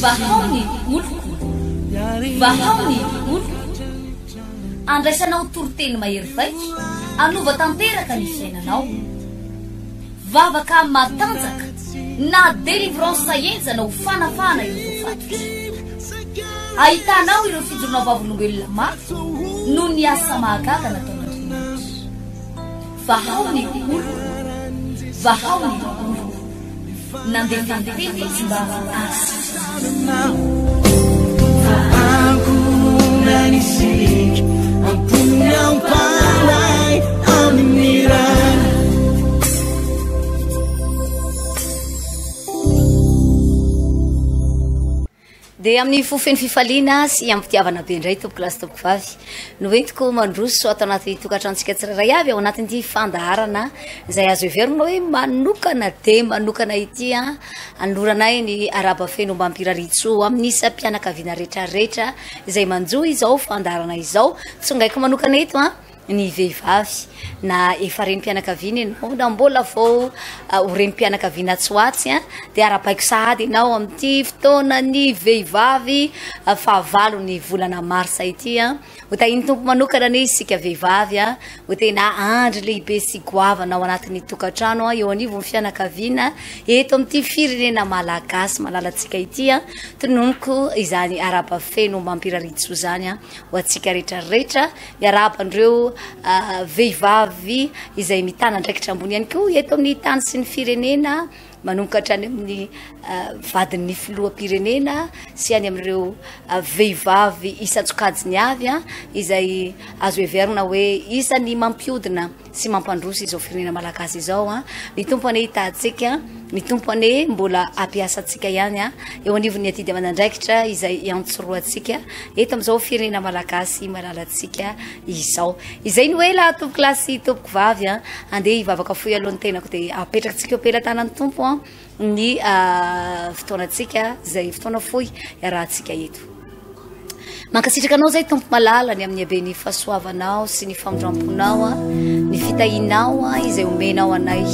Vahao ny oloko, vahao ny oloko. Andraisanao toriteny mahery vaika, hanova tanteraka ny fiainanao. Vavaka matanjaka na délivrance henjana ho fanafahana ireo voafatotra. Ahitanao ireo fijoroana vavolombelona mafy noho ny asa mahagaga nataon'Andriamanitra. Vahao ny oloko, vahao ny oloko. Nandefa ny teny izy mba hahasitrana. Dia amin'ny fo feno fifaliana sy am-pitiavana be indray tompoko lahy sy tompoko vavy no entiko mandroso ato anaty tokantranontsika tsirairay avy ao anatin'ity fandaharana izay azo heverina hoe manokana dia manokana ity a anoloranay ny araba feno ombam-piraritsoa amin'ny isam-pianakaviana rehetrarehetra izay manjo izao fandaharana izao. Tsongaiko manokana eto a ny vehivavy na efa renim-pianakaviana ianao na mbola vao ah, ho renim-pianakaviana atsy ho atsy a dia arabaiko sahady ianao amin'ity fotoanan'ny vehivavy ah, fahavalo ny volana marsa ity a ho tahin'ny tompo manokana anie isika vehivavy a ho tena andry lehibe sy goavana ao anatin'ny tokantrano a eo anivon'ny fianakaviana eto amin'ity firenena malagasy malalantsika ity a tononiko izany araba feno mampiraritsoa izany a ho antsika rehetra rehetra Miarahaba an'ireo vehivavy izay mitana andraikitra ambony ihany koa eto amin'ny tany sy ny firenena, manomboka hatrany amin'ny vadin'ny filoham-pirenena sy any amin'ireo vehivavy isan-tsokajiny avy izay azo heverina hoe isan'ny mampiodina sy mampandroso izao firenena malagasy izao an. Ny Tompo anie hitahantsika, ny Tompo anie mbola hampiasa antsika ihany an, eo anivon'ny adidy aman'andraikitra izay iantsorohantsika eto amin'izao firenena malagasy malalantsika izao. Izay no ela tompoko lahy sy tompoko vavy an, andeha hivavaka fohy aloha ny tenako dia apetrakantsika eo am-pelatanan'ny Tompo an ny fotoanantsika izay fotoana fohy iarahantsika eto. Mankasitraka anao zay Tompo malala ny amin'ny haben'ny fahasoavanao sy ny famindramponao ny fitahianao izay omenao anay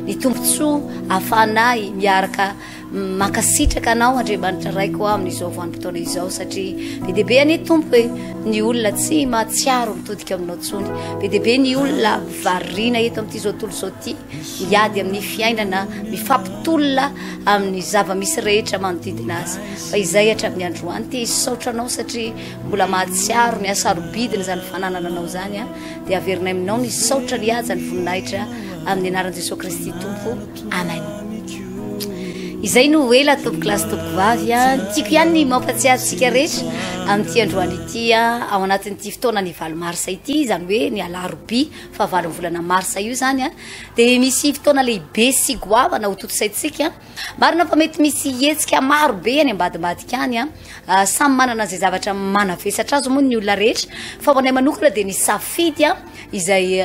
ny tombontsoa ahafahanay miaraka mankasitraka anao Andriamanitra Raiko amin'izao vanim-potoana izao satria be dia be anie Tompo e ny olona tsy mahatsiaro mitodika aminao intsony, be dia be ny olona variana eto amin'ity izao tontolo izao ity miady amin'ny fiainana, mifampitolona amin'ny zava-misy rehetra manodidina azy. Fa izay hatramin'ny androany te hisaotra anao satria mbola mahatsiaro ny hasarobidiny izany fananana anao izany a, dia averinay aminao ny saotra, ny haja, ny voninahitra amin'ny anaran'i Jesoa Kristy Tompo. Amen. Izay no ela tompoko lahy sy tompoko vavy a. Tiako ihany ny mampatsiahy antsika rehetra amin'ity androany ity a, ao anatin'ity fotoana ny valo marsa ity, izany hoe ny alarobia fahavalon'ny volana marsa io izany a, dia misy fotoana lehibe sy goavana ho tontosaintsika. Marina fa mety misy hetsika maro be any ambadimbadika any a, samy manana izay zavatra manavesatra azy moa ny olona rehetra, fa ho anay manokana dia nisafidy a izay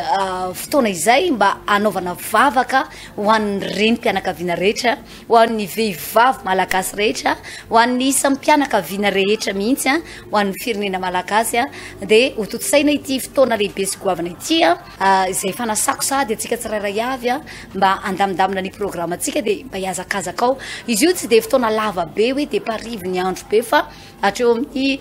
fotoana izay mba hanaovana vavaka ho an'ny renim-pianakaviana rehetra, ho an'ny vehivavy malagasy rehetra, ho an'ny isam-pianakaviana rehetra mihitsy a, ho an'ny firenena malagasy a, dia ho tontosaina ity fotoana lehibe sy goavana ity a. Izay fanasako sahady antsika tsirairay avy a, mba handamindamina ny programantsika dia mba hihazakazaka ao. Izy io tsy dia fotoana lava be hoe dia mparivo ny andro be fa hatreo amin'ny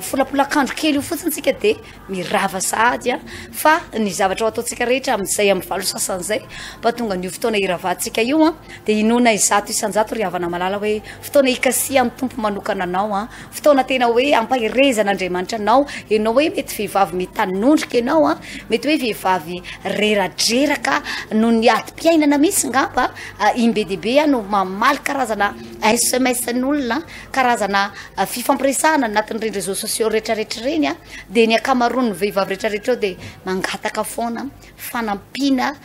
folapolakandro kely io fotsiny tsika dia mirava sahady a, fa ny zavatra ho ataontsika rehetra amin'izay amin'ny valo sasany izay mba tonga an'io fotoana hiravantsika io a, dia inoana 100% ry havana malala hoe fotoana hikasihan'ny Tompo manokana anao a, Fotoana tena hoe ampaherezan'Andriamanitra anao, ianao hoe mety vehivavy mitanondrika ianao an, mety hoe vehivavy reradreraka noho ny adim-piainana mihitsy ngamba, im-be dia be aho no mamaly karazana sms n'olona, karazana fifampiresahana anatin'ireny réseaux sociaux retraretra ireny an, dia ny ankamaroan'ny vehivavy retraretra ao dia mangataka foana fanampiana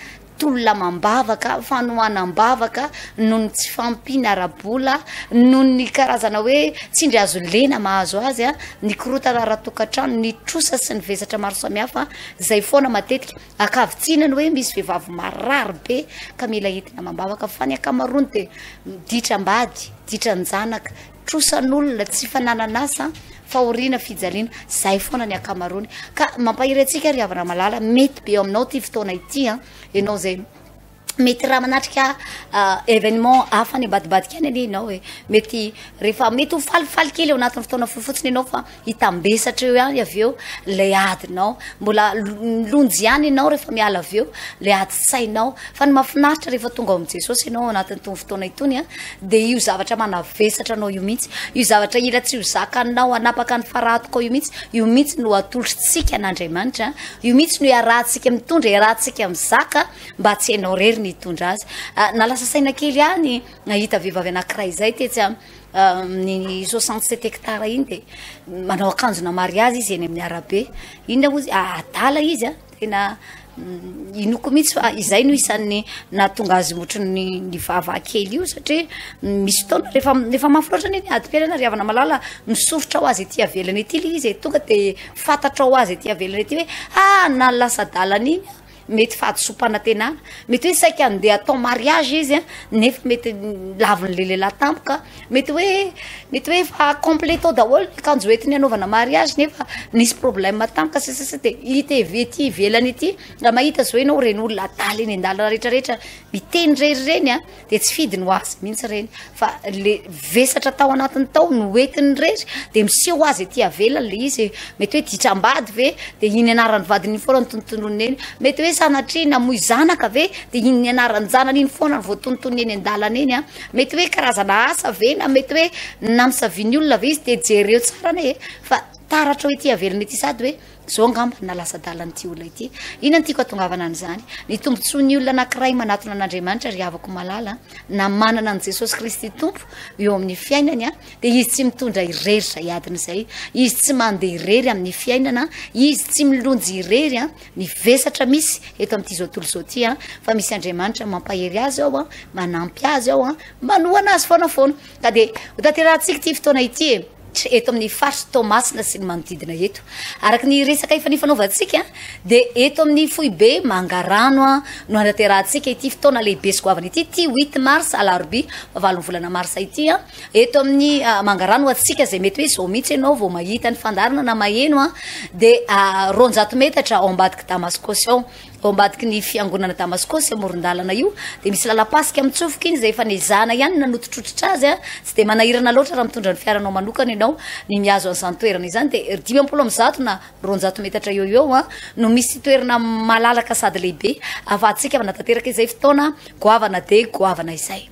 tolona amam-bavaka, fanohanam-bavaka noho ny tsy fahampiana ara-bola, noho ny karazana hoe tsindry hazo lena mahazo azy, ny korontana ara-tokantrano, ny trosa sy ny vesatra maro samihafa, izay foana matetika. Ankavitsiana ny hoe misy vehivavy marary be ka mila entina amam-bavaka fa ny ankamaroany dia ditram-bady, ditran-janaka, trosan'olona, tsy fananan'asa, fahoriana, fijaliana, zay foana ny ankamaroany. Ka mampahery antsika ry havana malala, mety be eo aminao ity fotoana ity an, ianao izay Mety raha manatrika événement hafa any ambadibadika any anie ianao e, mety rehefa mety ho falifaly kely ao anatin'ny fotoana fohy fotsiny ianao fa hitambesatra eo ihany avy eo ilay adinao, mbola milonjy ihany ianao rehefa miala avy eo ilay adin-tsainao. Fa ny mahafinaritra rehefa tonga ao amin'i Jesosy ianao ao anatin'itony fotoana itony a, dia io zavatra manavesatra anao io mihitsy, io zavatra hila tsy ho zakanao hanapaka ny faratokao io mihitsy, io mihitsy no atolotritsika an'Andriamanitra, io mihitsy no iarahantsika mitondra, iarahantsika mizaka. mba tsy ianao irery ny hitondra azy. Ah, nalasa saina kely ahy ny nahita vehivavy anankiray izay tetsy amin'ny 67 hectares iny dia manao akanjona mariazy izy eny amin'ny arabe. Inona hozy? Ah, adala izy a, tena mm, inoko mihitsy fa izay no isan'ny nahatonga azy ohatry ny nivava kely io satria misy fotoana rehefa rehefa mafy loatra anie ny adim-piainana ry havana malala misoritra ho azy ety avelany ety ilay izy e, tonga dia fantatra ho azy ety avelany ety hoe ah na lasa adalana iny mety fahadisoam-panantenana, mety hoe saika handeha atao mariage izy an, nefa mety lavin'le lehilahy tampoka, mety hoe mety hoe efa complet tao daholo ny akanjo entiny hanaovana mariage nefa nisy problème tampoka sy sisa de hita avy ety ivelany ety, raha mahita zao ianao ireny olona adala eny an-dalana rehetrarehetra miteny irery ireny an, de tsy fidiny ho azy mihitsy ireny fa le vesatra tao anatiny tao no entiny irery de miseho ho azy ety avelany le izy e, mety hoe ditram-bady ve de iny anaran'ny vadiny iny foana no tonontononiny eny, mety hoe sanatria namoy zanaka ve de iny anaran-janany iny foana no voatonontonony eny an-dalana eny an, mety hoe karazana asa ve na mety hoe nampisavian'ny olona ve izy de jereo tsara anie e fa taratra ho ety avelany ety sady hoe Zao angamba no nahalasa adala an'ity olona ity. Inona no tiako hahatongavana an'izany? Ny tombontsoan'ny olona anankiray manatona an'Andriamanitra, ry havako malala, na manana an'i Jesosy Kristy Tompo eo amin'ny fiainany, dia izy tsy mitondra irery izay adiny izay. Izy tsy mandeha irery amin'ny fiainana, izy tsy milonjy irery ny vesatra misy eto amin'ity izao tontolo izao ity, fa misy Andriamanitra mampahery azy ao, manampy azy ao, manohana azy foana foana. Ka dia hotanterahantsika ity fotoana ity e. Eto amin'ny faritr'i Toamasina sy ny manodidina eto. Araka ny resaka efa nifanaovantsika dia eto amin'ny foibe Mangarano no hanaterahantsika ity fotoana lehibe sy goavana ity, ity huit mars alarobia fahavalon'ny volana marsa ity. Eto amin'ny Mangarano ho antsika izay mety hoe izao mihitsy ianao vao mahita ny fandaharana na maheno dia 200 metatra ao ambadik'i Damaskosy ao. Ao ambadiky ny fiangonana Damaskosy amoron-dalana io dia misy lalam-pasika mitsofoka iny izay efa nezahana ihany nanotitrotritra azy a, tsy dia manahirana loatra raha mitondra ny fiaranao manokana ianao ny mihazo an'izany toerana izany dia 150 na 200 metatra eo eo a no misy toerana malalaka sady lehibe ahafahantsika manatanteraka izay fotoana goavana dia goavana izay.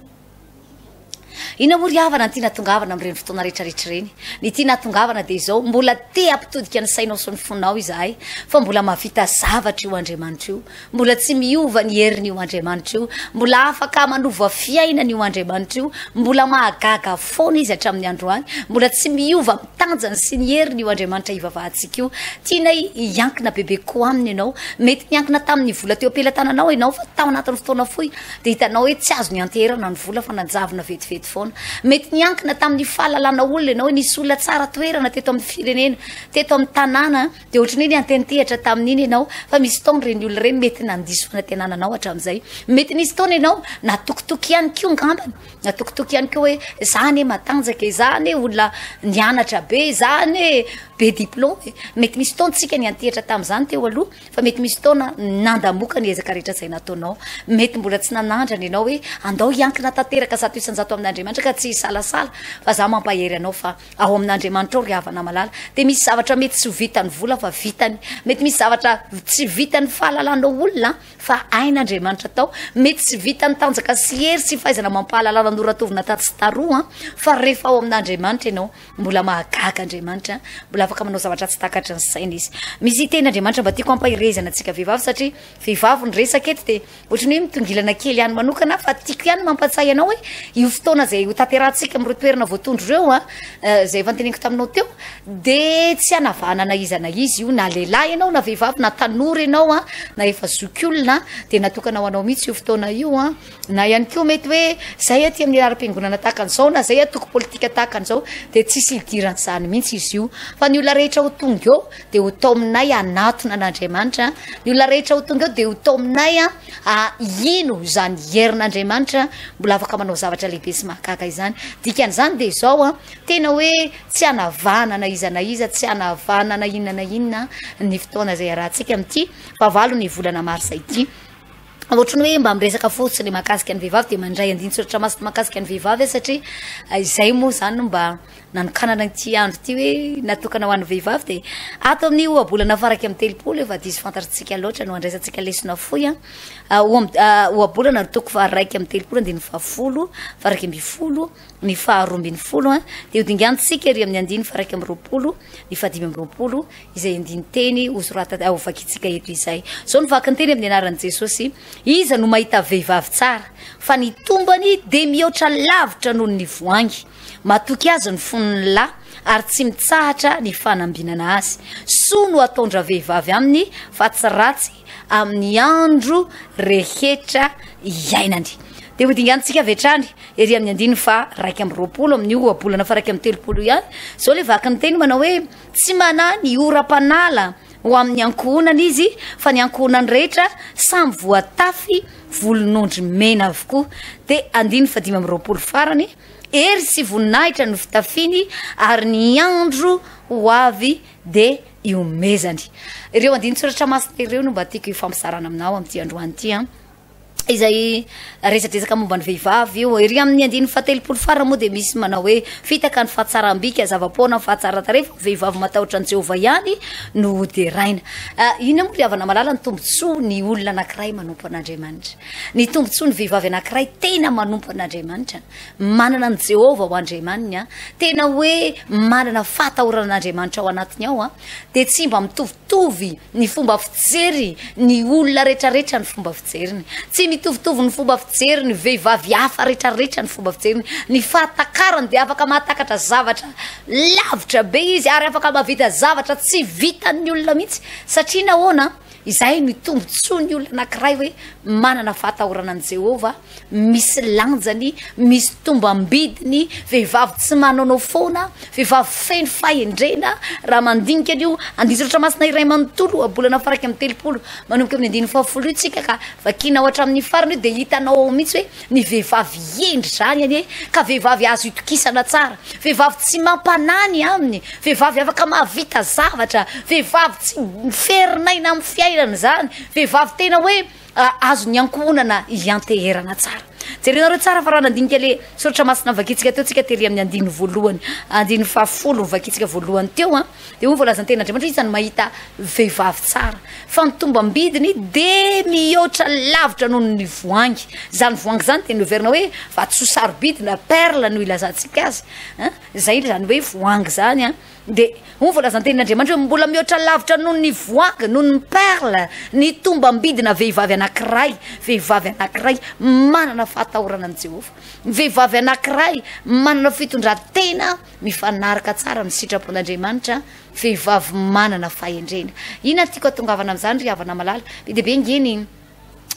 Inona moa ry havana ny tiana hatongavana amin'ireny fotoana rehetrarehetra ireny? Ny tiana hatongavana dia izao, mbola te hampitodika ny sainao sy ny fonao izahay fa mbola mahavita zavatra io Andriamanitra io, mbola tsy miova ny herin'io Andriamanitra io, mbola afaka manova fiainana io Andriamanitra io, mbola mahagaga foana izy hatramin'ny androany, mbola tsy miova amin'ny tanjany sy ny heriny io Andriamanitra ivavahantsika io. Tianay hiankina bebe kokoa aminy ianao. Mety niankina tamin'ny vola teo am-pelatananao ianao fa tao anatin'ny fotoana fohy dia hitanao hoe tsy azo nianteherana ny vola fa nanjavona vetivety foana. Mety niankina tamin'ny fahalalana olona ianao hoe nisy olona tsara toerana teto amin'ny firenena, teto amin'ny tanàna, dia ohatran'ny hoe nianteantehatra tamin'iny ianao, fa misy taona ireny olona ireny mety nandiso fanantenana anao hatramin'izay. Mety nisy taona ianao natokitoky ihany koa angambany, natokitoky ihany koa hoe za anie matanjaka e, za anie olona nianatra be, za anie be diplôme. Mety misy taona tsika niantehatra tamin'izany teo aloha, Fa mety misy fotoana nandamoka ny ezaka rehetra izay nataonao. Mety mbola tsy nanandrana ianao hoe andao hiankina tanteraka 100% amin'Andriamanitra ka tsy hisalasala. Fa za mampahery anao fa ao amin'Andriamanitra ao ry havana malala dia misy zavatra mety tsy ho vitan'ny vola fa vitany. Mety misy zavatra tsy vitan'ny fahalalanao olona fa hain'Andriamanitra atao. Mety tsy vitan'ny tanjaka sy hery sy fahaizana amam-pahalalana noratovina tatsy sy taroa fa rehefa ao amin'Andriamanitra ianao Mbola mahagaga Andriamanitra, mbola afaka manao zavatra tsy takatry ny saina izy. Misy teny Andriamanitra mba tiako hampaherezana antsika vehivavy satria vehivavy ny resaka eto dia ohatran'ny hoe mitongilana kely ihany manokana fa tiako ihany mampatsiahy anao hoe io fotoana izay ho tanterahantsika amin'ireo toerana voatondro ireo a, eh, izay efa noteneniko taminao teo dia tsy hanavahana na iza na iza io na lehilahy ianao na vehivavy na tanora ianao a, na efa zokiolona dia natokana ho anao mihitsy io fotoana io a. Na ihany koa mety hoe zay aty amin'ny laharam-piangonana tahaka an'izao na zay antoko politika tahaka an'izao dia tsisy idiran'izany mihitsy izy io. Fa ny olona rehetra ho tonga eo dia ho taominay hanatona an'Andriamanitra, ny olona rehetra ho tonga eo dia ho taominay hino izany herin'Andriamanitra mbola afaka manao zavatra lehibe sy mahagaga izany. Dikan'izany dia izao an, tena hoe tsy hanavahana na iza na iza, tsy hanavahana na inona na inona ny fotoana izay iarahantsika amin'ity fahavalo ny volana marsa ity. Ohatry ny hoe mba miresaka fotsiny mahakasika ny vehivavy dia mandray andinin-tsoratra masina mahakasika ny vehivavy aho satria izay moa izany no mba nanokanana ity andro ity hoe natokana ho an'ny vehivavy dia ato amin'ny ohabolana faha 31 efa diso fantatritsika loatra no andraisantsika lesona fohy an. Ohabolana toko faha 31 andininy fahafolo, faha 11. ny faha 12 an, dia hodingantsika ery amin'ny andininy faha 21, ny faha 25, izay andinin-teny hosorata, hovakintsika eto izay. Izao no vaky ny teny amin'ny anaran'i Jesosy, Iza no mahita vehivavy tsara, fa ny tombany dia mihoatra lavitra noho ny voangy. Matoky azy ny fon'ny lahy, ary tsy mitsahatra ny fanambinana azy. Soa no ataon-dravehivavy aminy, fa tsy ratsy amin'ny andro rehetra iainany. Dia hodingantsika avy hatrany ery amin'ny andininy faha 21 amin'io ohabolana faha 31 io ihany. Izao ilay vaky ny teny manao hoe, Tsy manahy ny oram-panala ho amin'ny ankohonana izy, fa ny ankohonany rehetra samy voatafy volon'ondry mena avokoa. Dia andininy faha 25 farany, Hery sy voninahitra no fitafiny, ary ny andro ho avy dia ihomezany. Ireo andinin-tsoratra masina ireo no mba tiako hifampizarana aminao amin'ity androany ity an. Izay resadresaka momba ny vehivavy io. Ery amin'ny andininy fahatelopolo farany moa dia misy manao hoe, Fitaka ny fahatsaram-bika, zava-poana ny fahatsaran-tarehy, fa ny vehivavy matahotra an'i Jehovah ihany no hoderaina. Inona moa ry havana malala ny tombontsoa ny olona anankiray manompo an'Andriamanitra? Ny tombontsoa ny vehivavy anankiray tena manompo an'Andriamanitra, manana an'i Jehovah ho Andriamaniny, tena hoe manana fahatahorana an'Andriamanitra ao anatiny ao, dia tsy mba mitovitovy ny fomba fijery ny olona retraretra ny fomba fijeriny. Tsy mitovitovy ny fomba fijery ny vehivavy hafa retraretra ny fomba fijeriny. Ny fahatakarany dia afaka mahatakatra zavatra lavitra be izy ary afaka mahavita zavatra tsy vitan'ny olona mihitsy. Satria nahoana? Izay no tombotsoan'ny olona anankiray hoe manana fahatahorana an'i Jehovah. Misy lanjany, misy tombam-bidiny, vehivavy tsy manaonao foana, vehivavy feno fahendrena, raha mandinika an'io andinin-tsoratra masina iray manontolo, ohabolana faha 31, manomboka amin'ny andininy fahafolo io tsika ka vakiana ao hatramin'ny farany io dia hitanao ao mihitsy hoe ny vehivavy hendry izany anie ka vehivavy azo itokisana tsara, vehivavy tsy mampanahy ny aminy, vehivavy afaka mahavita zavatra, vehivavy tsy miferinaina amin'ny fiainana izany, vehivavy tena hoe. Azon'ny ankohonana ianteherana tsara. Jerenareo tsara fa raha nandinika le soratra masina novakintsika teo tsika tery amin'ny andininy voalohany, andininy fahafolo novakintsika voalohany teo an, dia hoy ny voalazan'ny tenin'Andriamanitra hoe iza no mahita vehivavy tsara fa ny tombam-bidiny dia mihoatra lavitra noho ny voangy. Izany voangy izany dia noheverina hoe vatosoa sarobidy na perle no ilazantsika azy an, izay izany hoe voangy izany an. Dia hoy ny voalazan-tenin'Andriamanitra hoe mbola mihoatra lavitra noho ny voangy, noho ny perle, ny tombam-bidina vehivavy anankiray, vehivavy anankiray manana fahatahorana an'i Jehovah, vehivavy anankiray manana fitondran-tena mifanaraka tsara amin'ny sitrapon'Andriamanitra, vehivavy manana fahendrena. Inona no tiako hatongavana amin'izany ry havana malala? Be dia be ange ny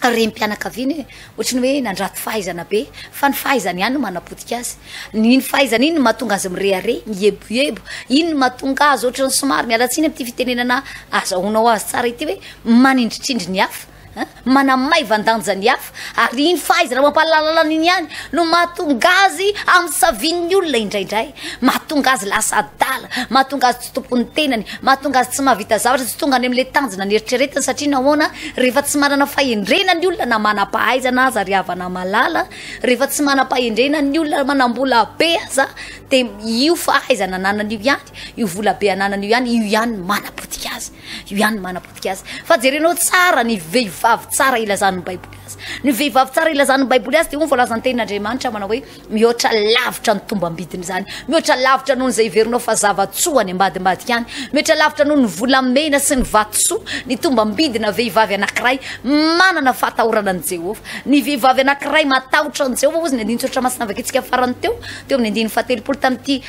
renim-pianakaviana e, ohatry ny hoe nandrato fahaizana be, fa ny fahaizany ihany no manapotika azy, iny fahaizana iny no mahatonga azy mirehareha, mieboebo, iny no mahatonga azy ohatry ny somary, miala tsiny amin'ity fitenenana azahoanao azy tsara ity hoe manindritrindry ny hafa, an, manamaivan-danja ny hafa, ary iny fahaizana mampahalalana iny ihany no mahatonga azy amsavian'ny olona indraindray, mahatonga azy lasa adala, mahatonga azy tsy tompon'ny tenany, mahatonga azy tsy mahavita zavatra, tsy tonga any amin'ilay tanjona nieritreretiny satria nahoana? Rehefa tsy manana fahendrena ny olona na manam-pahaizana aza ry havana malala, rehefa tsy manam-pahendrena ny olona manam-bola be aza dia io fahaizana ananany io ihany, io vola be ananany io ihany, io ihany no manapotika azy, io ihany no manapotika azy. Fa jerenao tsara ny vehivavy tsara ilazan'ny Baiboly azy. Ny vehivavy tsara ilazan'ny Baiboly azy dia hoy ny voalazan'ny tenin'Andriamanitra manao hoe Mihoatra lavitra ny tombam-bidiny izany. Mihoatra lavitra noho izay heverinao fa zava-tsoa any ambadimbadika any. Mihoatra lavitra noho ny volamena sy ny vatosoa ny tombam-bidina vehivavy anankiray manana fahatahorana an'i Jehovah. Ny vehivavy anankiray matahotra an'i Jehovah, hozy ny andinin-tsoratra masina novakintsika farany teo, teo amin'ny andininy fahatelopolo tamin'ity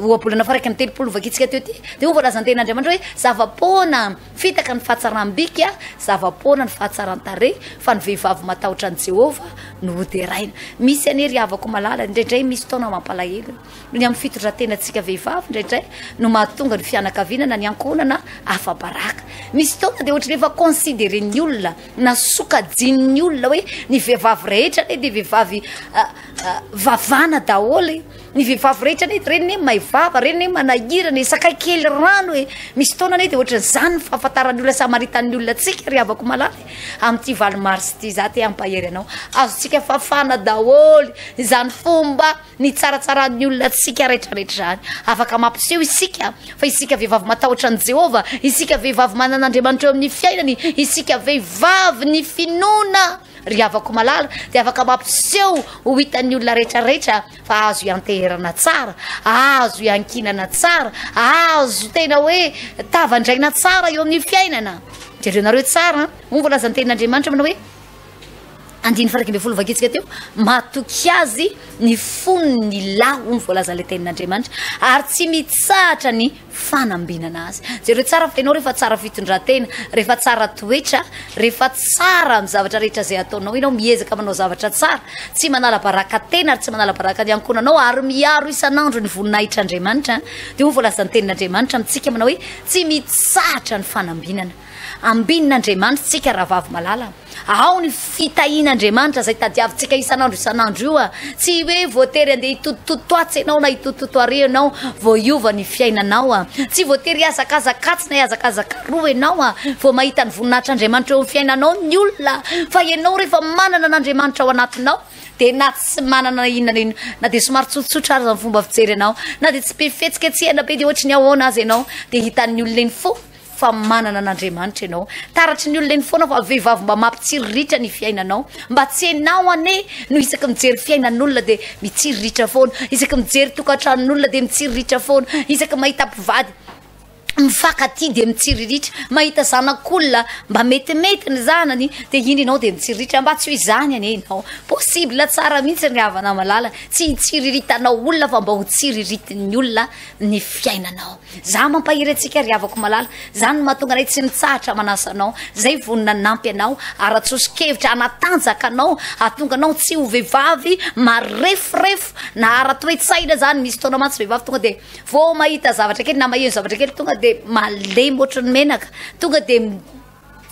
ohabolana faha 31 novakintsika teo ity, dia hoy voalazan'ny tenin'Andriamanitra hoe zava-poana Fitaka ny fahatsaram-bika, zava-poana ny fahatsaran-tarehy, fa ny vehivavy matahotra an'i Jehovah no hoderaina. Misy anie ry havako malala, indraindray misy taona mampalahelo. Ny amin'ny fitondran-tenantsika vehivavy indraindray no mahatonga ny fianakaviana na ny ankohonana afa-baraka. Misy taona dia ohatran'ny efa considérer-n'ny olona na sokajian'ny olona hoe ny vehivavy rehetra anie dia vehivavy vavana daholo e. Ny vehivavy rehetra anie reny anie may vava, reny anie manahirana e, sakay kely rano e. Misy fotoana anie dia ohatran'izany ny fahafantaran'ny olona sy hamaritan'ny olona antsika ry havako malala e. Amin'ity valo mars ity, za te hampahery anao. Azontsika fafana daholo izany fomba nitsaratsaran'ny olona antsika rehetrarehetra izany. Afaka mampiseho isika fa isika vehivavy matahotra an'i Jehovah, isika vehivavy manana Andriamanitra eo amin'ny fiainany, isika vehivavy ny finoana. Ry havako malala dia afaka mampiseho ho hitan'ny olona rehetrarehetra fa azo ianteherana tsara, azo iankinana tsara, azo tena hoe tavandraina tsara eo amin'ny fiainana. Jerenareo tsara, hoy ny voalazan'ny tenin'Andriamanitra manao hoe andininy faha 11 vakitsika teo, matoky azy ny fon'ny lahy, hoy ny voalazan'ilay tenin'Andriamanitra, ary tsy mitsahatra ny fanambinana azy. Jereo tsara fa ianao rehefa tsara fitondran-tena, rehefa tsara toetra, rehefa tsara amin'ny zavatra rehetra izay ataonao ianao, miezaka manao zavatra tsara, tsy manala baraka tena ary tsy manala baraka ny ankohonanao ary miaro isan'andro ny voninahitr'Andriamanitra, dia hoy voalazan'ny tenin'Andriamanitra amintsika manao hoe tsy mitsahatra ny fanambinana. Ambinin'Andriamanitra isika rahavavy malala. Ao ny fitahian'Andriamanitra izay tadiavintsika isan'andro isan'andro io a. Tsy hoe voatery andeha hitotitoto atsy ianao na hitotitoto ary ianao vao hiova ny fiainanao a. Tsy voatery hihazakazaka atsy na hihazakazaka aroa ianao a vao mahita ny voninahitr'Andriamanitra eo amin'ny fiainanao ny olona. Fa ianao rehefa manana an'Andriamanitra ao anatinao dia na tsy manana na inona na inona, na dia somary tsotsotra aza ny fomba fijery anao, na dia tsy be fihetsiketsehana be dia ohatry ny ahoana aza ianao dia hitan'ny olona eny foana fa manana an'Andriamanitra ianao. Taratry ny olona eny foana fa vehivavy mba mampitsiriritra ny fiainanao. Mba tsy ianao anie no isaky mijery fiainan'olona dia mitsiriritra foana, isaky mijery tokantranon'olona dia mitsiriritra foana, isaky mahita mpivady mifankatia dia mitsiriritra, mahita zanak'olona mba metimety ny zanany dia iny ianao dia mitsiriritra. Mba tsy ho izany anie ianao. Possible tsara mihitsy ry havana malala, tsy hitsiriritanao olona fa mba ho tsiriritin'ny olona ny fiainanao. Za mampahery antsika ry havako malala, zany no mahatonga anay tsy mitsahatra manasa anao, zay vonona hanampy anao, ara-tsoso-kevitra hanatanjaka anao, hahatonga anao tsy ho vehivavy mareforefo na ara-toe-tsaina zany, misy fotoana mantsy vehivavy tonga de vao mahita zavatra kely na maheno zavatra kely tonga de malemy ohatry ny menaka, tonga de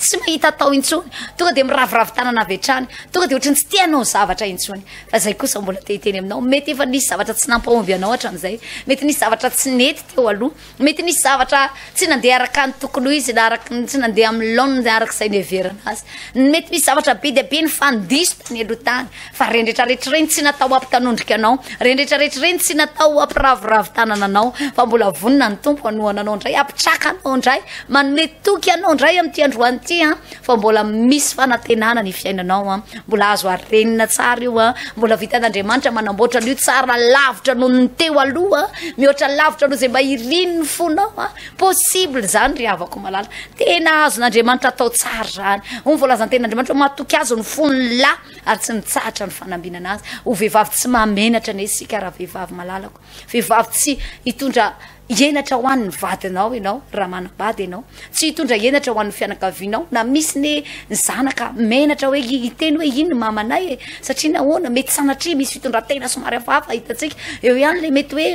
tsy mahita atao intsony, tonga dia miraviravy tanana avy hatrany, tonga dia ohatran'ny tsy te hanao zavatra intsony. Fa izay kosa mbola te hiteny aminao, mety efa nisy zavatra tsy nampahomby anao hatramin'izay, mety nisy zavatra tsy nety teo aloha, mety nisy zavatra tsy nandeha araka ny tokony ho izy na araka ny tsy nandeha amin'ny laoniny araka izay niheverana azy, mety misy zavatra be dia be nifandiso tany aloha tany, fa ireny rehetra rehetra ireny tsy natao hampitanondrika anao, ireny rehetra rehetra ireny tsy natao hampiraviravy tanana anao, fa mbola vonona ny Tompo hanohana anao indray, hampitraka anao indray, Manome toky anao indray amin'ity androany ity an, fa mbola misy fanantenana ny fiainanao an, mbola azo arenina tsara io an, mbola vitan'Andriamanitra manamboatra an'io tsara lavitra noho ny teo aloha, mihoatra lavitra noho izay mba irin'ny fonao an, possible izany ry havako malala, tena azon'Andriamanitra atao tsara izany, hoy ny voalazan'ny tenin'Andriamanitra hoe matoky azy ny fon'ny lahy ary tsy mitsahatra ny fanambinana azy, ho vehivavy tsy mahamenatra anie isika raha vehivavy malalako, vehivavy tsy hitondra Henatra ho an'ny vadinao ianao raha manambady ianao. Tsy hitondra henatra ho an'ny fianakavianao na misy ne ny zanaka menatra hoe hiteny hoe iny ny mamanay e. Satria nahoana? Mety sanatria misy fitondran-tena somary hafahafa hitantsika. Eo ihany le mety hoe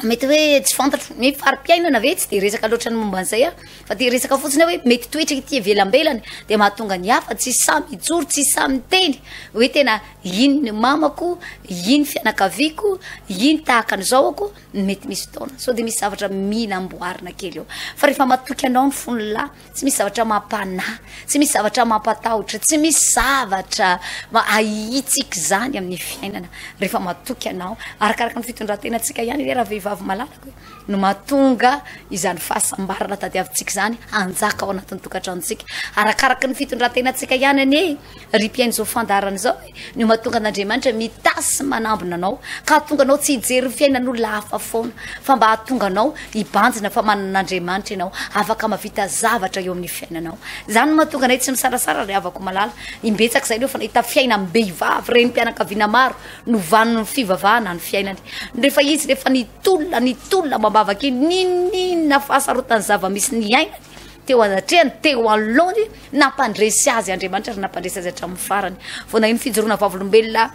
mety hoe tsy fantatro ny fari-piainana ve tsy de resaka loatra ny momba an'izay aho fa de resaka fotsiny hoe mety toetra ity ivelambelany de mahatonga ny hafa tsy samy hijoro tsy samy miteny hoe tena iny ny mamako iny fianakaviako iny tahaka an'izao ako Mety misy fotoana sao dia misy zavatra mila amboarina kely eo. Fa rehefa matoky anao ny fon'ny lahy, tsy misy zavatra mampanahy, tsy misy zavatra mampatahotra, tsy misy zavatra ahitsika izany amin'ny fiainana. Rehefa matoky anao, arakaraka ny fitondran-tenantsika ihany anie raha vehivavy malalaka e, no mahatonga izany fahasambarana tadiavintsika izany hanjaka ao anatin'ny tokantranontsika. Arakaraka ny fitondran-tenantsika ihany anie ry mpihaino izao fandaharana izao e, no mahatonga an'Andriamanitra mitahy sy manambina anao, ka hahatonga anao tsy hijery ny fiainan'olona hafa foana, fa mba hahatonga anao hibanjina fa manana an'Andriamanitra ianao, afaka mahavita zavatra eo amin'ny fiainanao. Izany no mahatonga anay tsy misarasara ry havako malala. Imbetsaka izay aloha fa nahita fiainam-behivavy, renim-pianakaviana maro, novanon'ny fivavahana ny fiainany. Rehefa izy rehefa nitolona, nitolona amam-bavaka iny, n'inon'inona fahasarotan'ny zava-misy niainany, teo anatrehany, teo anoloany, nampandresy azy Andriamanitra ary nampandresy azy hatramin'ny farany. Vao naheno fijoroana vavolombelona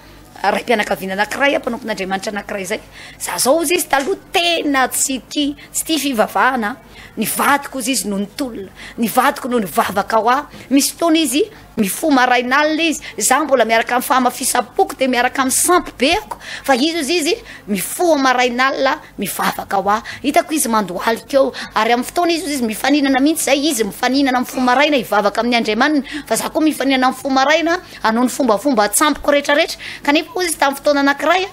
raim-pianakaviana anankiray, mpanompon'Andriamanitra anankiray izay, za zao hozy izy taloha tena tsy tia, tsy tia fivavahana, ny vadiko hozy izy no nitolona, ny vadiko no nivavaka ho ahy, misy fotoana izy. Mifoha marain'alina izy, izaho mbola miaraka amin'ny fahamafisam-poko dia miaraka amin'ny sampy be ako, fa izy hozy izy mifoha marain'alina mivavaka ho ahy. Hitako izy mandohalika eo, ary amin'ny fotoana izy hozy izy mifaninana mihitsy izay, izy mifaninana mifoha maraina hivavaka amin'ny Andriamaniny, fa izaho koa mifaninana mifoha maraina hanao ny fombafomba an-tsampiko rehetrarehetra. Kanefa hozy izy tamin'ny fotoana anankiray,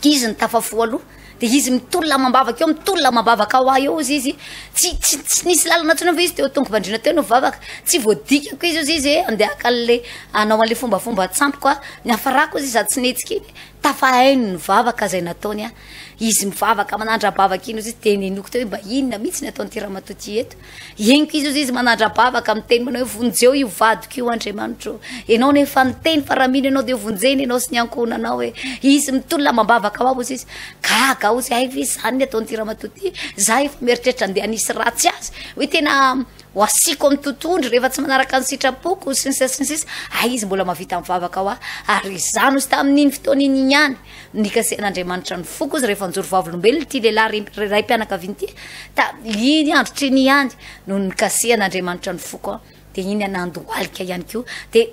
Izy no tafafoha aloha de izy mitolona amam-bavaka eo, mitolona amam-bavaka ho ahy eo ozy izy, tsy tsy tsy nisy lalana intsony fa izy teo tongo-pandriana teo no nivavaka, tsy voadikako izy ozy izy hoe andeha haka an'le hanao an'le fombafomba an-tsampiko aho, niafarako ozy izy sady tsy nihetsika iny, tafahaino ny vavaka izay nataony aho, izy mivavaka manandra-bavaka iny ozy izy, de nenoko teo hoe mba inona mihitsy ny ataon'ity ramatoa ity eto. Henoko izy hozy izy manandra-bavaka miteny manao hoe vonjeo io vadiko io Andriamanitra ô. Ianao no efa niteny fa raha mino ianao dia vonjena ianao sy ny ankohonanao e. Izy mitolona amam-bavaka ao aho hozy izy. Gaga aho hozy, hay ve izany ny ataon'ity ramatoa ity? Za efa mieritreritra andeha hanisy ratsy azy. Hoe tena ho asiako amin'ny totohondry rehefa tsy manaraka ny sitrapoko sy ny sisa sy ny sisa. Hay izy mbola mahavita mivavaka ho ahy. Ary izany hozy tamin'iny fotoana iny ihany. Nikasihan'Andriamanitra ny foko izy rehefa nijoro vavolombelona ity lehilahy raim-pianakaviana ity. Ta, iny androtra iny ihany no nikasihan'Andriamanitra ny foko aho. Dia iny nandohalika ihany koa. Dia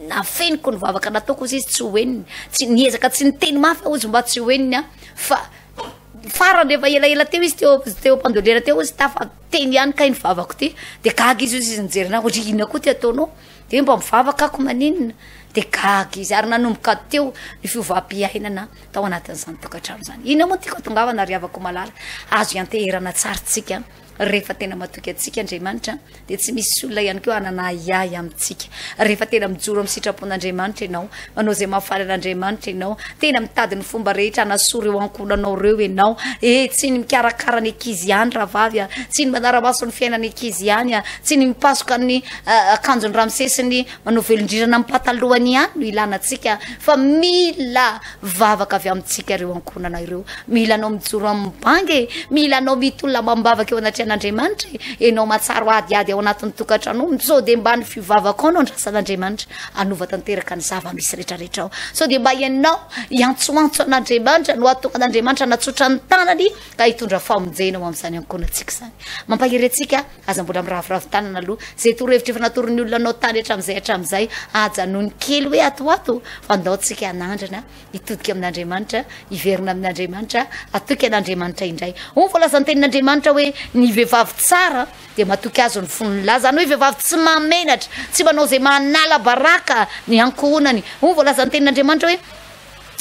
nafeniko ny vavaka nataoko hozy izy tsy ho henony. Tsy, niezaka tsy niteny mafy aho hozy mba tsy ho henony aho. Fa farany rehefa elaela teo izy teo, teo am-pandolena teo hozy tafateny ihany kay ny vavako ity. Dia gaga izy hozy izy nijery anahy, hozy inona koa ty ataonao? Dia mba mivavaka ako maninona? Dia gaga izy ary nanomboka teo ny fiovam-piainana tao anatin'izany tokantrano izany. Inona moa no tiako hatongavana ry havako malala? Azo ianteherana tsara tsika rehefa tena matoky antsika Andriamanitra dia tsy misy olona ihany koa hanana ahiahy amintsika. Rehefa tena mijoro amin'ny sitrapon'Andriamanitra ianao, manao izay mahafaly an'Andriamanitra ianao, tena mitady ny fomba rehetra hanasoa ireo ankohonanao ireo ianao. Eh, tsy ny mikarakara ny ankizy ihany rahavavy a, tsy ny manara-maso ny fiainan'ny ankizy ihany a, tsy ny mipasoka ny akanjon'ny ramose sy ny manao velondrirana amin'ny patalohany ihany no ilana antsika fa mila vavaka avy amintsika ireo ankohonana ireo. Mila anao mijoro amin'ny banga e, mila anao mitolona amam-bavaka eo anatrehan'Andriamanitra e. Ianao mahatsaro adiady ao anatin'ny tokantrano, sao dia mba ny fivavakao no andrasan'Andriamanitra hanova tanteraka ny zava-misy rehetrarehetra ao. Sao dia mba ianao hiantsoantso an'Andriamanitra no hahatonga an'Andriamanitra hanatsotra ny tanany ka hitondra famonjena ho amin'izany ankohonantsika izany. Mampahery antsika. Aza mbola miraviravy tanana aloha. Izay torohevitra efa natoron'ny olona anao tany hatramin'izay hatramin'izay, ajanony kely hoe ato ho ato, fa ndao tsika hanandrana hitodika amin'Andriamanitra, hiverina amin'Andriamanitra, hatoky an'Andriamanitra indray. Hoy ny voalazan'ny tenin'Andriamanitra hoe ny vehivavy tsara dia matoky azy ny fon'ny lahy, izany hoe vehivavy tsy mahamenatra, tsy manao izay mahanala baraka ny ankohonany. Hoy ny voalazan'ny tenin'Andriamanitra hoe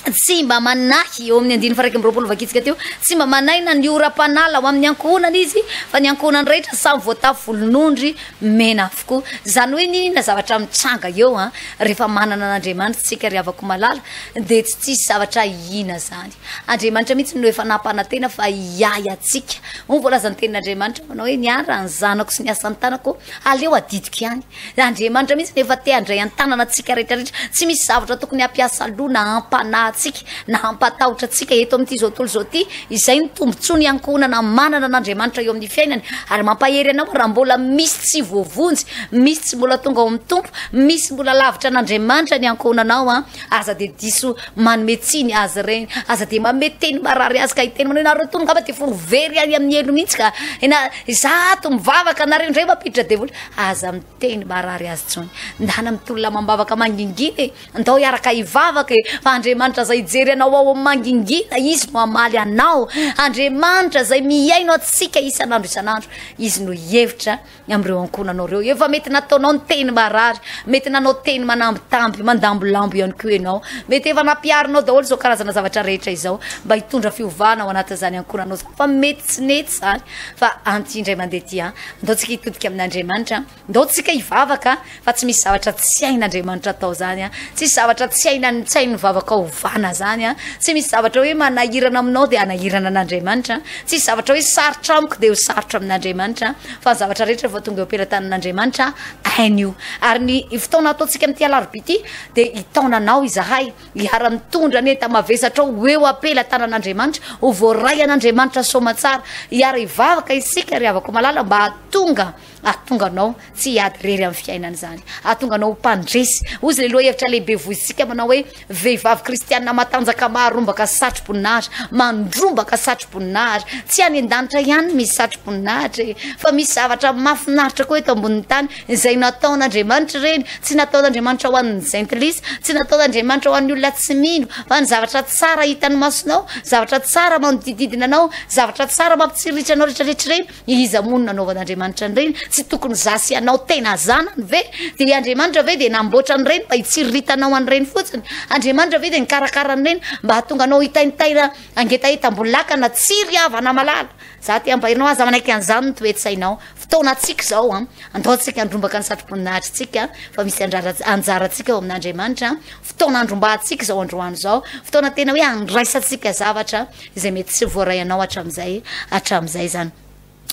Tsy mba manahy, eo amin'ny andininy faha 21 vakitsika teo, tsy mba manahy na ny oram-panala ho amin'ny ankohonana izy, fa ny ankohonany rehetra samy voatafy volon'ondry mena avokoa. Izany hoe n'inona zavatra mitranga eo an, rehefa manana an'Andriamanitra isika ry havako malala, dia tsy tsisy zavatra ahiana izany. Andriamanitra mihitsy no efa nampanantena fa hiahy antsika. Hoy ny voalazan'ny tenin'Andriamanitra manao hoe, ny ahy raha ny zanako sy ny asan'ny tanako, aleo adidiko ihany. Andriamanitra mihitsy no efa te handray an-tanana antsika rehetra rehetra. Tsy misy zavatra tokony hampiasa loha na hampanahy antsika na hampatahotra antsika eto amin'ity izao tontolo izao ity. Izay no tombontsoa ny ankohonana manana an'Andriamanitra eo amin'ny fiainany. Ary mampahery anao raha mbola misy tsy voavonjy, misy tsy mbola tonga ao amin'ny Tompo, misy mbola lavitra an'Andriamanitra ny ankohonanao an. Aza dia diso manome tsiny azy ireny, aza dia manome teny marary azy ka hiteny manao hoe nareo tony angamba dia efa ho very any amin'ny helo mihitsy ka. Na izaho ato mivavaka nareo indray mampiditra devoly. Aza miteny marary azy intsony. Ndana mitolona amam-bavaka mangingina e. Ndao hiaraka hivavaka e. Fa Andriamanitra izay hijery anao ao amin'ny mangingina, Izy no hamaly anao. Andriamanitra izay mihaino antsika isan'andro isan'andro, Izy no hihevitra ny amin'ireo ankohonanao ireo. Efa mety nataonao ny teny marary, mety nanao teny manambitamby, mandambolambo ihany koa ianao. Mety efa nampiharinao daholo izao karazana zavatra rehetra izao mba hitondra fiovana ao anatin'izany ankohonanao izany. Fa mety tsy nety izany. Fa anty indray mandeha ity an. Ndao tsika hitodika amin'Andriamanitra, ndao tsika hivavaka fa tsy misy zavatra tsy hain'Andriamanitra atao zany an, tsisy zavatra tsy haina tsy hain'ny vavaka ovana zany an, tsy misy zavatra hoe manahirana aminao dia hanahirana an'Andriamanitra, tsisy zavatra hoe sarotra amiko dia ho sarotra amin'Andriamanitra fa ny zavatra rehetra vao tonga eo am-pelatanan'Andriamanitra hainy io. Ary ny fotoana ataontsika amin'ity alarobia ity dia hitaona anao izahay. Hiara-mitondra ny enta-mavesatrao ho eo am-pelatanan'Andriamanitra, ho voaray an'Andriamanitra soamantsara. Hiara-hivavaka isika, ry havako malala, mba hahatonga, hahatonga anao tsy hiady irery amin'ny fiainana izany. Hahatonga anao ho mpandresy. Hoy izy ilay lohahevitra lehibe voizintsika manao hoe, Vehivavy kristiana. kristiana matanjaka maharombaka satroboninahitra, mandrombaka satroboninahitra. Tsy any an-danitra ihany misy satroboninahitra e, fa misy zavatra mahafinaritra koa eto ambonin'ny tany izay nataon'Andriamanitra ireny. Tsy nataon'Andriamanitra ho an'ny jentilisa, tsy nataon'Andriamanitra ho an'ny olona tsy mino, fa ny zavatra tsara hitan'ny masonao, zavatra tsara manodidididina anao, zavatra tsara mampitsiriritra anao rehetrarehetra ireny, Iza moa no nanaovan'Andriamanitra an'ireny? Tsy tokony za sy ianao tena zanany ve? Dia i Andriamanitra ve dia namboatra an'ireny mba hitsiriritanao an'ireny fotsiny? Andriamanitra ve dia nikarakara an'ireny mba hahatonga anao hitaintaina hangetaheta ambony lakana? Tsia ry havana malala! Za te hampahery anao, aza manaiky an'izany ny toe-tsainao. Fotoanantsika izao an! Andao tsika handrombaka ny satroboninahitrintsika fa misy anjarantsika ao amin'Andriamanitra. Fotoana handrombahantsika izao androany izao. Fotoana tena hoe handraisantsika zavatra. izay mety tsy voaray anao hatramin'izay hatramin'izay izany.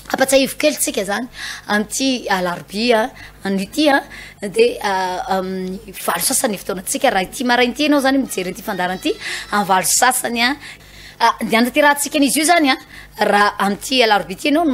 Ampatsiahivo kely tsika zany amin'ity alarobia anio ity a dia amin'ny valo sasany fotoanantsika raha ity maraina ity ianao zany mijery an'ity fandaharana ity amin'ny valo sasany a dia anatanterahantsika an'izy io zany a raha amin'ity alarobia ity ianao no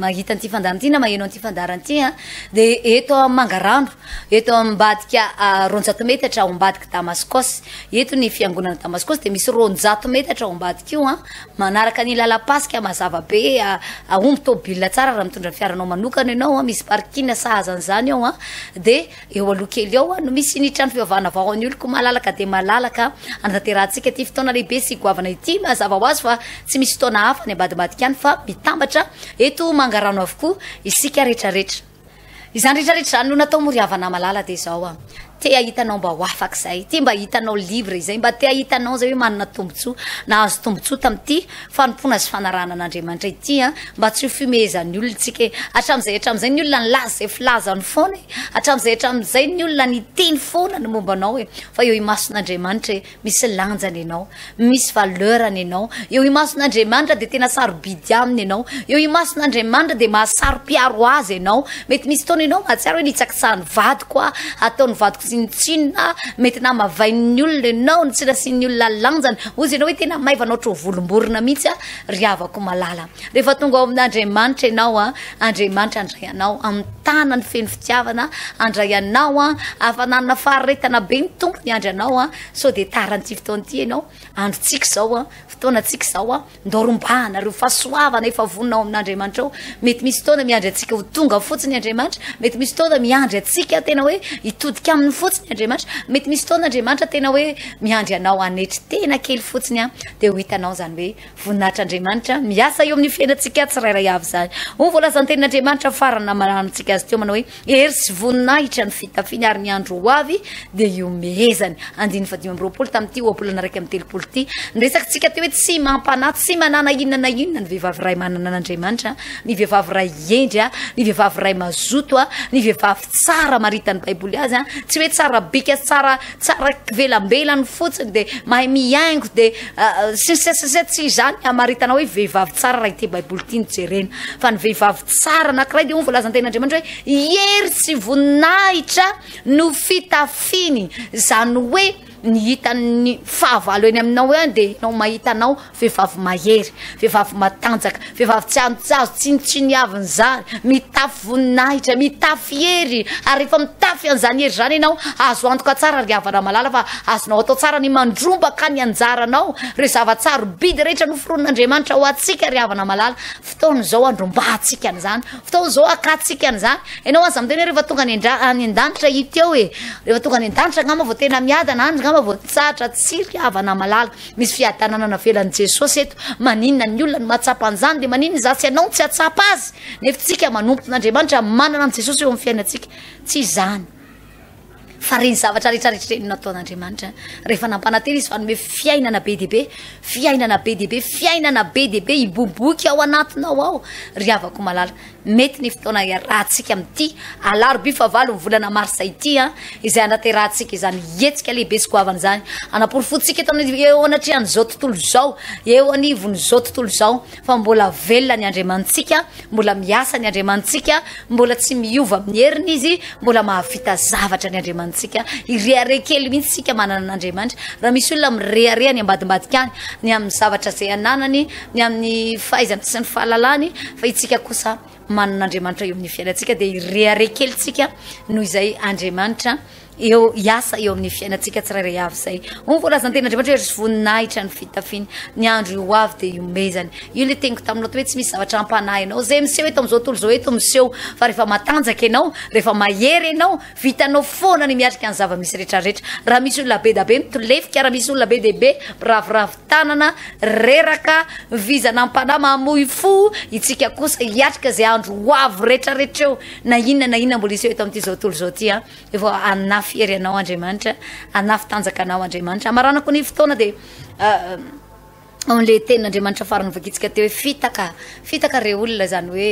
mahita an'ity fandaharana ity na maheno an'ity fandaharana ity a dia eto Mangarano eto ambadika 200 metatra ao ambadika Damaskosy Eto ny fiangonana Damaskosy dia misy 200 metatra ao ambadika io an, manaraka ny lalam-pasika mazava be, ahomby tôbila tsara raha mitondra ny fiaranao manokana ianao an, misy parking sahaza an'izany ao an, dia eo aloha kely eo no misy ny trano fivavahana vao an'ny oloko malalaka dia malalaka anatanterahantsika ity fotoana lehibe sy goavana ity, mazava ho azy fa tsy misy fotoana hafa any ambadimbadika any fa mitambatra eto Mangarano avokoa isika rehetrarehetra. Izany rehetra rehetra izany no natao moa ry havana malala dia izao an, te hahita anao mba ho afaka izay, te mba hahita anao libre izay, mba te hahita anao izay hoe manana tombontsoa, nahazo tombontsoa tamin'ity fanompoana sy fanarahana an'Andriamanitra ity an, mba tsy ho fihomehezan'ny olona isika e, hatramin'izay hatramin'izay ny olona nilaza izay filazany foana e, hatramin'izay hatramin'izay ny olona niteny foana ny momba anao e, fa eo imason'Andriamanitra e, Misy lanjany ianao, misy valeur-ny ianao. Eo imason'Andriamanitra dia tena sarobidy aminy ianao. Eo imason'Andriamanitra dia mahasaro-piaro azy ianao. Mety misy fotoana ianao mahatsiaro hoe nitsakitsahan'ny vadiko aho, ataon'ny vadiko tsinontsinona aho, mety namavain'ny olona ianao, tsy nasian'ny olona lanjany. Hozy ianao hoe tena maivana ohatran'ny volom-borona mihitsy aho, ry havako malala. Rehefa tonga ao amin'Andriamanitra ianao, Andriamanitra handray anao amin'ny tanany feno fitiavana, handray anao afa nanana faharetana be ny Tompo miandry anao, sao dia tara an'ity fotoana ity ianao, androntsika izao, fotoanantsika izao, ndao rombahana ireo fahasoavana efa vonona ao amin'Andriamanitra ao. Mety misy fotoana miandry antsika ho tonga fotsiny Andriamanitra, mety misy fotoana miandry antsika tena hoe hitodika aminy fotsiny Andriamanitra, mety misy fotoana Andriamanitra tena hoe miandry anao hanetry tena kely fotsiny, dia ho hitanao izany hoe Voninahitr'Andriamanitra miasa eo amin'ny fiainantsika tsirairay avy izany. Hoy ny voalazan'ny tenin'Andriamanitra farany namaranantsika azy teo manao hoe hery sy voninahitra ny fitafiany ary ny andro ho avy dia ihomehezany. Andininy faha-25 tamin'ity ohabolana 31 ity. Niresaka teo hoe tsy mampanahy, tsy manana inona na inona ny vehivavy iray manana an'Andriamanitra, ny vehivavy iray hendry, ny vehivavy iray mazoto, ny vehivavy tsara maritan'ny Baiboly azy, tsy hoe tsara bika sy tsara tsara kivelambelany fotsiny dia mahay mihaingo dia sy ny sisa sy ny sisa tsy izany ny hamaritana hoe vehivavy tsara raha ity baiboly ity no jerena fa ny vehivavy tsara anankiray dia hoy ny voalazan-tenin'Andriamanitra hoe hery sy voninahitra no fitafiny izany hoe ny hitan'ny fahavalo eny aminao eo dia ianao mahita anao vehivavy mahery, vehivavy matanjaka, vehivavy tsy azo tsinontsiniavina izany, mitafy voninahitra, mitafy hery, ary rehefa mitafy an'izany hery izany ianao, azo antoka tsara ry havana malala fa azonao atao tsara ny mandrombaka ny anjaranao, ireo zava-tsarobidy rehetra noforonin'Andriamanitra ho antsika ry havana malala, fotoana izao handrombahantsika an'izany, fotoana izao hakantsika an'izany, ianao aza miteny hoe rehefa tonga any an-dra- any an-danitra ity eo e, rehefa tonga any an-danitra angamba vao tena miadana, any angamba vao tsatra, tsia ry havana malala. Misy fiadanana navelan'i Jesosy eto. Maninona ny olona no mahatsapa an'izany? Dia maninona izaho sy ianao no tsy hahatsapa azy? Nefa tsika manompo an'Andriamanitra, manana an'i Jesosy eo amin'ny fiainantsika. Tsy izany. Fa ireny zavatra rehetra rehetra ireny no nataon'Andriamanitra. Rehefa nampanantena Izy fa hanome fiainana be dia be, fiainana be dia be, fiainana be dia be hiboiboika ao anatinao ao, ry havako malala. Mety ny fotoana iarahantsika amin'ity alarobia fahavalo ny volana marsa ity an, izay hanaterahantsika izany hetsika lehibe sy goavana izany. Hanaporofoantsika eto amin'ny eo anatrehan'izao tontolo izao, eo anivon'izao tontolo izao fa mbola velona ny Andriamanitsika, mbola miasa ny Andriamanitsika, mbola tsy miova amin'ny heriny Izy, mbola mahavita zavatra ny Andriamanitsika. Hirehareha kely mihitsy isika manana an'Andriamanitra. Raha misy olona mirehareha any ambadimbadika any ny amin'ny zavatra izay ananany, ny amin'ny fahaizany sy ny fahalalany fa itsika kosa manana Andriamanitra eo amin'ny fiainantsika dia hirehareha kely tsika noho izay Andriamanitra Eo hiasa eo amin'ny fiainantsika tsirairay avy izay. Hoy ny voalazan'ny tenin'Andriamanitra hoe ry voninahitra ny fitafiany, ny andro ho avy dia ihomezany. Io ilay teniko taminao teo hoe tsy misy zavatra hampanahy anao. Izay miseho eto amin'izao tontolo izao eto miseho fa rehefa matanjaka ianao, rehefa mahery ianao, vitanao foana ny miatrika ny zava-misy rehetrarehetra. Raha misy olona be da be mitolefika, raha misy olona be dia be miraviravy tanana, reraka, mivizana am-panahy, mamoy fo, itsika kosa hiatrika izay andro ho avy rehetrarehetra eo, na inona na inona mbola hiseho eto amin'ity izao tontolo izao ity an. Efa hanafy hery anao Andriamanitra, hanafy tanjaka anao Andriamanitra. Hamaranako ny fotoana dia ao an'ilay tenin'Andriamanitra farany vakitsika teo hoe fitaka, fitaka re olona izany hoe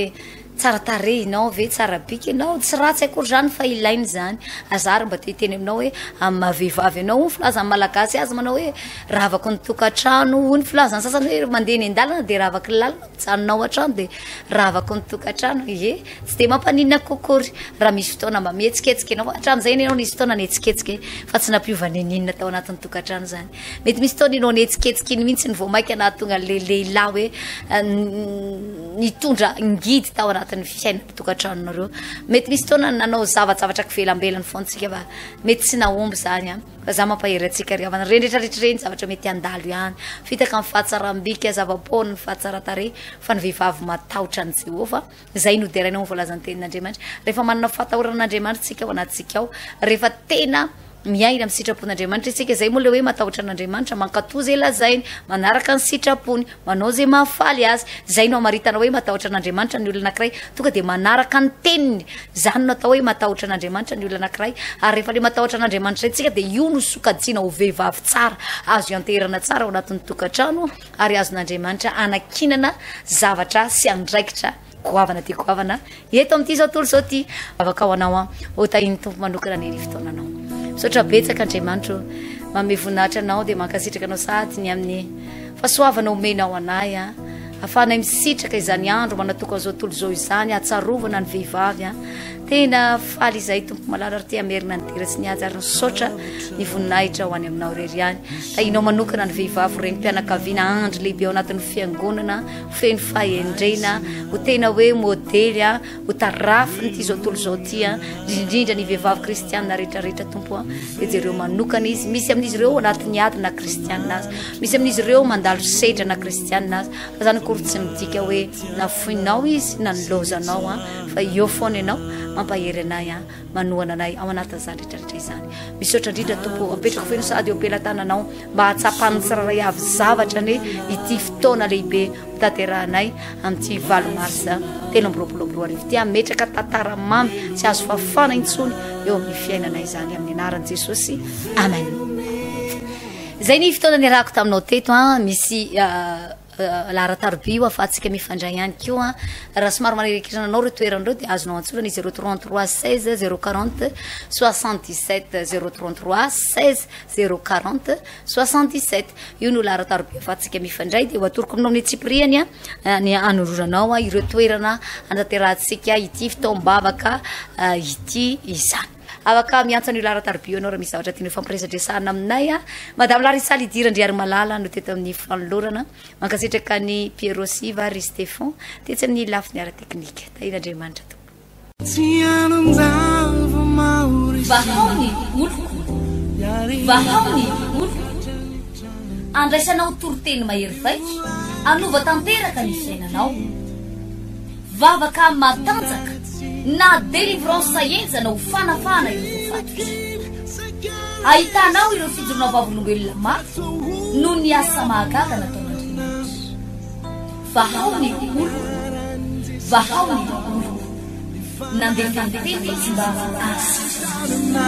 tsara tarehy ianao ve, tsara bika ianao, tsy ratsy akory izany fa ilaina izany. Aza ary mba te hiteny aminao hoe amin'ny maha vehivavy anao, hoy ny filazan'ny Malagasy azy manao hoe ravako ny tokantrano, hoy ny filazan'ny sasany hoe mandeha eny an-dalana dia ravaky ny lalana. Mijanona ao an-trano dia ravako ny tokantrano. Ie, tsy dia mampaninona akory raha misy fotoana mba mihetsiketsika ianao. Hatramin'izay anie ianao nisy fotoana nihetsiketsika e, fa tsy nampiova n'inon'inona tao anatin'ny tokantrano izany. Mety misy fotoana ianao nihetsiketsika iny mihitsy no vao mainka nahatonga an'ilay lehilahy hoe nitondra ngidy tao anatin'ny fiainan'ny tokantranonareo. Mety misy fotoana nanao zavajavatra kivelambelany foana isika fa mety tsy nahomby izany an. Fa za mampahery antsika ry havana, ireny rehetra rehetra ireny zavatra mety handalo ihany. Fitaka ny fahatsaram-bika, zava-poana ny fahatsaran-tarehy, fa ny vehivavy matahotra an'i Jehovah, izay no deraina ao amin'ny voalazan'ny tenin'Andriamanitra. Rehefa manana fahatahorana an'Andriamanitra isika ao anatintsika ao, rehefa tena miaina amin'ny sitrapon'Andriamanitra isika, izay moa ilay hoe matahotra an'Andriamanitra, mankatò izay lazainy, manaraka ny sitrapony. Manao izay mahafaly azy. Izay no amaritana hoe matahotra an'Andriamanitra ny olona anankiray. Tonga dia manaraka ny teniny. Izany no atao hoe matahotra an'Andriamanitra ny olona anankiray. Ary rehefa ilay matahotra an'Andriamanitra izay tsika dia io no sokajiana ho vehivavy tsara, azo ianteherana tsara ao anatin'ny tokantrano ary azon'Andriamanitra anankinana zavatra sy andraikitra goavana dia goavana eto amin'ity izao tontolo izao ity. Vavaka ho anao aho, ho tahian'ny Tompo manokana anie ny fotoananao. Misaotra betsaka Andriamanitra o, manome voninahitra anao dia mankasitraka anao sahady ny amin'ny fahasoavana omenao anay a. Ahafahanay misitraka izany andro manatokana izao tontolo izao izany, ahatsarovana ny vehivavy a. Tena faly izahay Tompo malala ary te hamerina ny dera sy ny haja ary misaotra ny voninahitra ho any aminao irery ihany. Tahianao manokana ny vehivavy ho renim-pianakaviana, andry lehibe ao anatin'ny fiangonana, feno fahendrena, ho tena hoe modely, ho tarafin'ity izao tontolo izao ity, indrindra ny vehivavy kristianina rehetrarehetra Tompo a, dia jereo manokana izy. Misy amin'izy ireo anatin'ny ady na kristianina aza, misy amin'izy ireo mandalo sedra na kristianina aza, fa izany akory tsy midika hoe nafoinao izy na nilaozanao a, fa eo foana ianao mampahery anay a. manohana anay ao anatin'izany rehetra rehetra izany. Misaotra indrindra Tompo ô, apetrako feno sahady eo am-pelatananao mba hahatsapan'ny tsirairay avy zavatra anie ity fotoana lehibe hotanterahanay amin'ity valo marsa 2023 ity, hametraka tantara mamy tsy azo fafana intsony eo amin'ny fiainanay izany amin'ny anaran'i Jesosy. Amen. Izay ny fotoana niarahako taminao teto an, misy uh, Laharan-taroby io ahafahantsika mifandray ihany koa. Raha somary manirikitrana anao ireo toerana ireo dia azonao antsoina ny 033 16 040 77 033 16 040 77. Io no laharan-taroby ahafahantsika mifandray dia ho atoroko aminao amin'ny tsipiriany ny anororanao ireo toerana anatanterahantsika ity fotoam-bavaka ity izany. Afaka miantso an'io laharan-taroby io ianao raha misy zavatra tianao hifampiresadresahana aminay a. Madame Larissa Lydie Randriarimalala no teto amin'ny fanolorana. Mankasitraka an'i Pierrot Siva ary Stephan tetsy amin'ny lafiny ara-teknika. Tahian'Andriamanitra tompoko. Vahao ny oloko, vahao ny oloko. Andraisanao toriteny mahery vaika, hanova tanteraka ny fiainanao. Vavaka matanjaka na délivrance henjana ho fanafahana ireo voafatotra. Ahitanao ireo fijoroana vavolombelona mafy noho ny asa mahagaga nataon'Andriamanitra. Vahao ny oloko, vahao ny oloko. Nandefa ny teny izy mba hahasitrana.